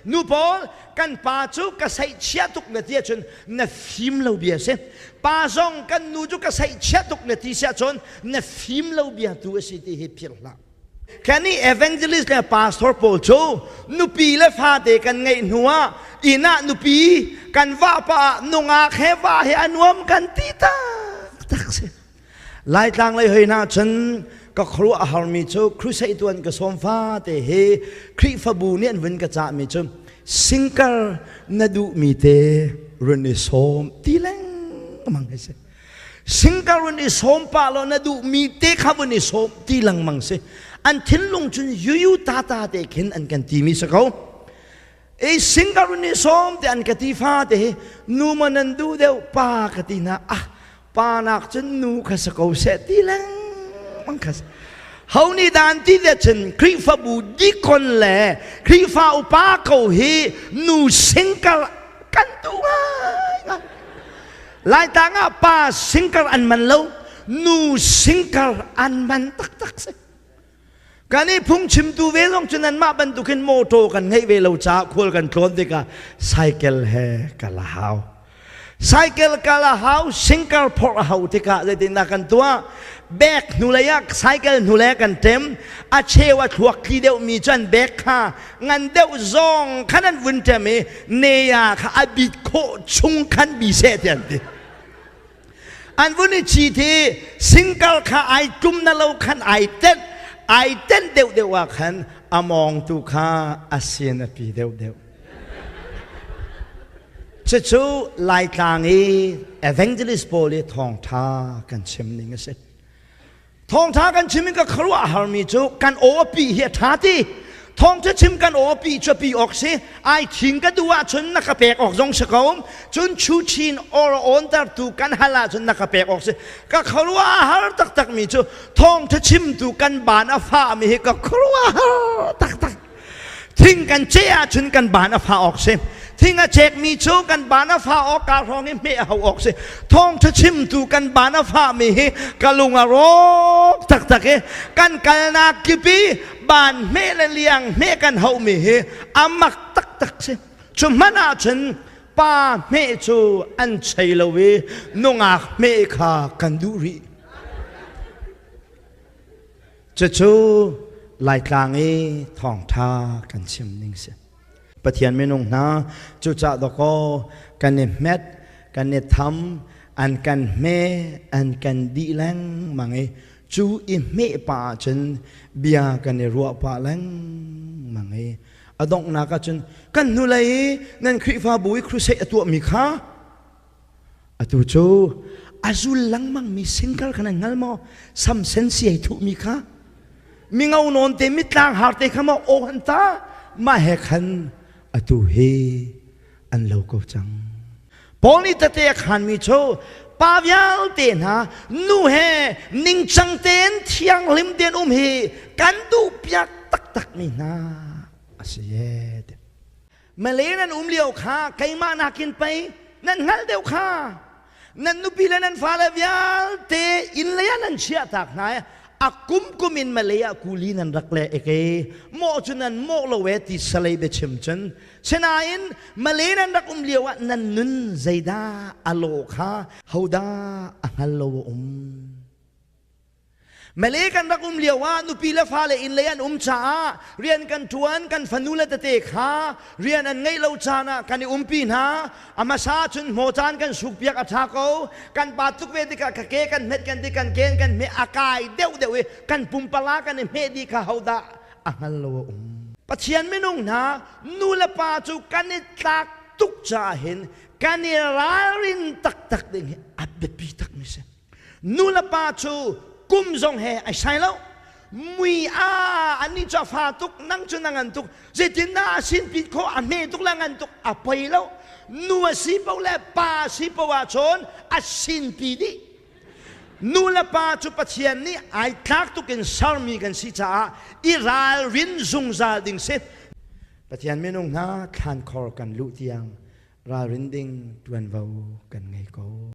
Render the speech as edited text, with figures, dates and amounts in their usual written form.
Nu pawl kan pa cu ka saihchia tuk na ti ahcun na fim lo bia si. Pa zong kan nu cu ka saihchia tuk na ti si ahcun na fim lo bia tu a si ti hi philh hlah. Kan i evangelist le pastor pawl cu nupi le fate kan ngeih hnu ah inn ah nupi kan vahpa ah nungak he va he a nuam kan ti taktak si. Laitlang lei hoi hna cun ka khuaruah a harmi cu crusade tuan ka sawm fate hi Khrihfabu nih an vun ka cahmi cu singkar na duhmi te run i sawm ti lengmang hi si. Singkar run i sawm pah law na duhmi te kha vun i sawm ti lengmang si. An thinlung cun yuyu tata te khin an kan timi si ko. E singkar run i sawm te an ka ti fa te hi nu ma nan duh deuh pa ka ti na ah pa nak cun nu kha si ko seh ti lengmang kha ho nih dan ti de cun Khrihfabu dikon le Khrihfa upa ko hi nu singkar kan duh ngai Laitlang ah pa singkar an man lo nu singkar an man taktak si kan i phungchimtu ve zong cu nanmah bantukin mawṭaw kan ngeih ve lo caah khual kan tlawn tikah cycle he kal a hau. Cycle kal a hau, singkar phorh a hau tikah zeitindah kan tuah? Bag hnulei ah cycle hnulei kan ṭem, a cheu a thluak tli deuhmi cu an bag kha ngan deuh zong khan an vun ṭem i neya kha a bit khawh chung khan bi seh ti an ti. An vun i cit i singkar kha ai tlum na lo khan ai tenh ai tenh deuhdeuh ah khan a mawngtu kha a sin a pi deuhdeuh. Cucu Laitlang i evangelist pawl i thawngṭha kan chim ning a si. Thawngṭha kan chim in ka khuaruah a harmi cu kan aw a pi hi a ṭha ti. Thawngṭha chim kan aw a pi cu a pi awk si. Ai thing ka duh ahcun na ka pek awk zong si ko. Cun chuchin or a awntertu kan hal ahcun na ka pek awk si. Ka khuaruah a har taktakmi cu thawngṭha chimtu kan baan a fahmi hi ka khuaruah a har taktak. Thing kan ceh ahcun kan baan a fah awk si. Thing a cekmi cu kan baan a fah awk ka hrawng i hmeh a hau awk si. Thawngṭha chimtu kan baan a fahmi hi ka lung a rawk taktak i kan kalnak kip i baan hmeh le liang hmeh kan hauhmi hi a mak taktak si. Cu hmanh ahcun pa hmeh cu an chei lo i nungak hmeh kha kan duh rih. Cucu Laitlang i thawngṭha kan chim ning si. Pathian minung hna cucah dawkaw kan i hmet, kan i tham, an kan hme, an kan dih lengmang i cu i hmeh pah ahcun bia kan i ruah pah lengmang i a donghnak ahcun kan hnulei i nan Khrihfabu i crusade a tuahmi kha Atu cu a zul lengmangmi singkar kha nan hngal maw? Samsen siai thuhmi kha mingo nawn te mitlang har te kha maw aw han ta mah he khan atu hi an lo ko cang. Paul nih tete a khanmi cu pa vialte hna nu he ningcang tein thianghlim tein um hi kan duhpiak taktakmi hna a si e. Malay nan um lio kha keimah nakin pei nan hngalh deuh kha nan nupi le nan fale vialte inn lei ah nan chiah tak hna i a kum kum in Malay ah kuli nan rak le eke mawh cu nan mawh lo e ti salei biachim cun sinain Malay nan rak um lio ah nan nun zeidah a lawh kha hodah a hngal lo a um. Malay kan rak um lio ah nupi le fale inn lei an um caah rian kan ṭuan kan fanu le tete kha rian an ngeih lo caan ah kan i umpi hna. A hmasa cun hmaw caan kan sukpiak a ṭha ko. Kan pa tuk ve tikah ka ke kan hmet kan ti kan ken kan hmeh a kai deuhdeuh i kan pumpala kan i hmeh dih kha hodah a hngal lo a um. Pathian minung hna nu le pa cu kan i tlak tuk caah hin kan i ralrin taktak ding hi a biapi takmi si. Nu le pa cu kum zong he ai sai lo. Mui a annih cu a fa tuk, nang cu na ngan tuk. Zeitindah a sin pit khawh, a hme tuk le a ngan tuk, a poi lo. Nu a si paoh le pa a si paoh ahcun a sin pi dih. Nu le pa cu Pathian nih ai tlak tuk in sermi kan si caah i ralrin zungzal ding si. Pathian minung hna thlankhor kan luh tiang ralrin ding ṭuanvo kan ngei ko.